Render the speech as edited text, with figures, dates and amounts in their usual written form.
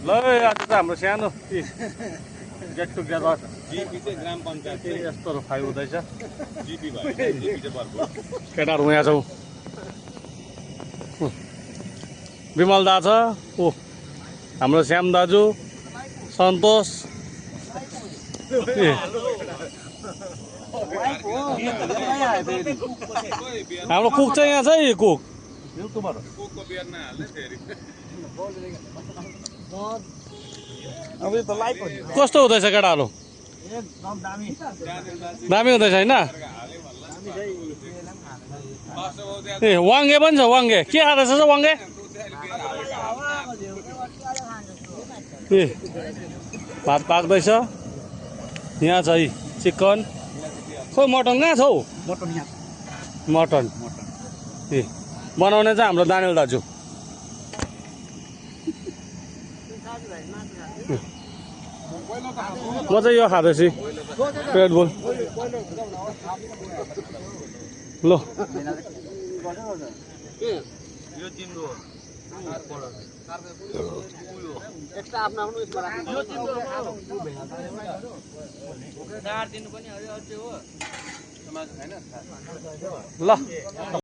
ल आज त हाम्रो सानो गेट टुगेदर जीपी चाहिँ ग्राम पञ्चायत यस्तो फाइ हुँदैछ जीपी भयो जीपी चाहिँ भरपुर केटाहरू यहाँ छौ विमल दा छ ओ हाम्रो श्याम दाजु सन्तोष हाम्रो कुक चाहिँ यहाँ छ है कुक कोकको बिहान हाल्ने फेरि कस्तो हुँदैछ केटाहरू दामी हुँदैछ होइन ए वाङ्गे पनि छ वाङ्गे के खाँदैछ वाङ्गे ए भात पाक्दैछ यहाँ छ है चिकन खोइ मटन कहाँ छ हौ मटन ए बनाउने चाहिँ हाम्रो दानियल दाजु म चाहिँ यो खाँदैछु रेड बुल ल यो तिम्रो एक्स्ट्रा आफ्नो आफ्नो उयसमा राख्नु यो तिम्रो चार दिनु पनि अझै हो ल